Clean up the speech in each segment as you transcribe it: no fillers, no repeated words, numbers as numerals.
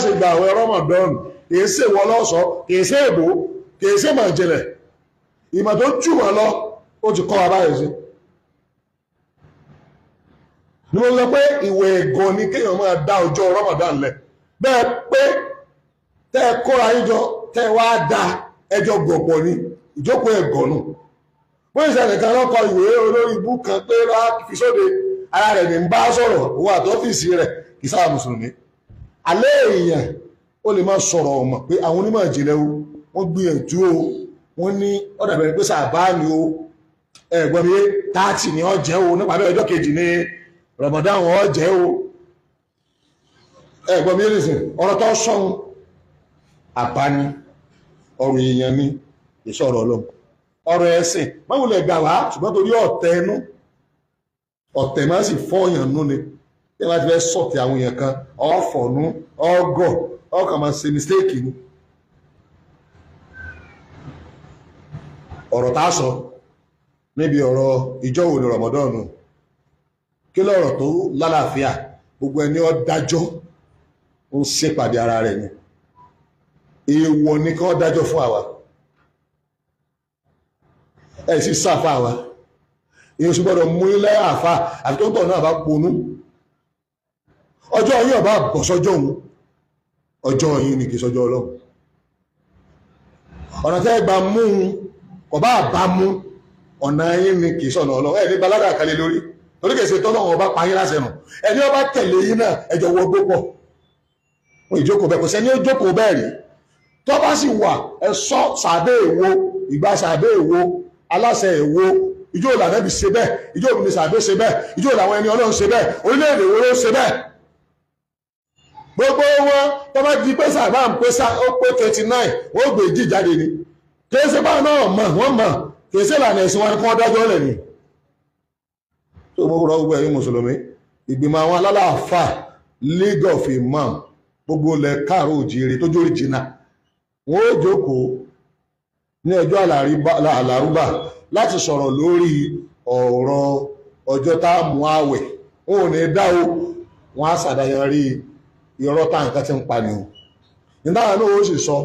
ṣe gbà àwẹ̀ Ramadan kìí ṣe wọ lọ́sọ̀, kìí ṣe èbó, kìí ṣe mọ̀ ìjìnlẹ̀. Ìmọ̀ tó jù wọ́n lọ ó ti kọ́ wa báyìí sí. Ni mo sọ pé ìwẹ̀ ẹ̀gọ́ ni kéèyàn máa dá ọjọ́ Ramadan lẹ̀. Bẹ́ẹ̀ pé tẹ́ ẹ kóra yín jọ, tẹ́ ẹ wá da ẹjọ́ gọ̀pọ̀ ni, ìjókòó ẹ̀gọ́ nù. Bó ṣe nìkan lọ́kọ ìwé olórí ibú kan pé lọ́wọ́ fi sóde, ara rẹ̀ ní ń bá sọ̀rọ̀, òun àti ọ́fíìsì rẹ̀ kì í sáà mùsùlùmí. Alẹ́ èèyàn ó lè máa sọ̀rọ̀ ọ̀mọ̀ pé àwọn onímọ̀ ìjìnlẹ̀ o, wọ́n gbìyànjú o, wọ́n ní ọ̀dà bẹ̀rẹ̀ pé sàbáàní o, ẹ̀gbọ́n mi 30 ni ó jẹ́ o, nípa bẹ́ẹ̀ ọjọ́ kejì ní Ramadan ó jẹ́ o, ẹ̀gbọ́n mi nìsín ọ̀rọ̀ tó sọ̀hún àbáni ọ̀rọ̀ èèyàn ni ìṣọ̀rọ̀ Ọlọ́run, ọ̀rọ̀ ẹ̀sìn mọ́wùlẹ̀ gbà wá, ṣùgbọ́n torí ọ̀tẹ̀ ẹnu ọ̀tẹ̀ máa sì fọ́ọ̀yàn nú ni. Tí wọ́n ti fẹ́ sọ̀tẹ̀ àwọn èèyàn kan, ọ̀fọ̀nú ọgọ̀ ọkàn máa ṣe mistake ni. Ọ̀rọ̀ tá a sọ níbi ọ̀rọ̀ ìjọ wo ni Ramadan nù, kí lọ̀rọ̀ tó lálàáfíà, gbogbo ẹni ó dájọ́ ń ṣèpàdé ara rẹ̀ ni. Èèwọ̀ ni kí wọ́n dájọ́ fún àwa, ẹ̀ sì sáfà wa, èèyàn sì gbọ́dọ̀ mú ilé àfà àfi tó ń tọ̀ náà bá ponú. Ọjọ́ yìí ọba bọ̀ sọ́jọ́ òun, ọjọ́ yìí ni kì í sọ́jọ́ Ọlọ́run. Ọ̀nà tẹ́ gbà mú un kò bá bá mú, ọ̀nà yín ni kì í sọ̀nà Ọlọ́run. Ẹ̀ ní balada kalẹ̀ lórí, torí kìí ṣe tọ́lọ́run ọba pa yín láṣẹ nù. Ẹni ọba tẹ̀lé yín náà ẹjọ́ wọ gbó pọ̀. Wọn ìjókòó bẹ́ẹ̀, kò sẹ́ni ó jókòó bẹ́ẹ̀ rí. Tó bá sì wà ẹ sọ sàbẹ̀ èwo, ìgbà sàbẹ̀ èwo, aláṣẹ èwo, ìjọ òlànà bí ṣe bẹ́ẹ̀, ìjọ òmìnir sàbẹ̀ ṣe bẹ́ẹ̀, ìjọ òlàwọn ẹni Ọlọ́run ṣe bẹ́ẹ̀, orílẹ̀-èdè wo ló ṣe bẹ́ẹ̀. Gbogbo wọn tó bá di pé sàbá ń pé ó pé 29, wọ́n gbé jí jáde ni. Kìí ṣe báwọn náà mọ̀, wọ́n mọ̀, kìí ṣe ìlànà ẹ̀sìn wọn ni kí wọ́n dájọ́ lẹ̀ ni. Tó mo rọ gbogbo ẹ̀yin mùsùlùmí, ìgbìmọ̀ àwọn alálàáfà League of Imam gbogbo ilẹ̀ káàró òjìire tó jórí jìnnà, wọ́n ó jókòó ní ọjọ́ àlàrúbà láti sọ̀rọ̀ lórí ọ̀rọ̀ ọjọ́ tá a mú àwẹ̀. Wọn ò ní dá o, wọn á ṣàdáyanrí irọ́ tá nǹkan ti ń pa ni o. Nígbà náà ó sì sọ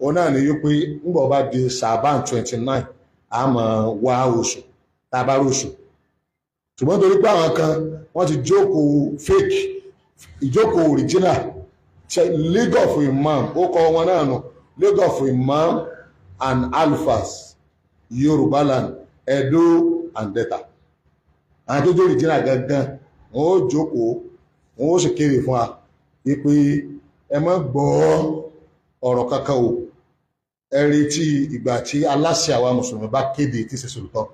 òun náà ní wípé ńgbọ̀ bá di Ṣàbán 29 a máa wá oṣù tá a bá róṣù. Ṣùgbọ́n torí pé àwọn kan wọ́n ti jókòó fake, ìjókòó original League of Imam, ó kọ wọn náà nù, League of Imam and Alfas Yorùbá land, Edo and Delta. Àwọn tó jẹ́ original gangan wọn ó jókòó, wọn ó sì kéde fún wa wípé ẹ má gbọ́ ọ̀rọ̀ kankan o, ẹ retí ìgbà tí aláṣẹ àwa mùsùlùmí bá kéde tí ṣe sòlùtọ́.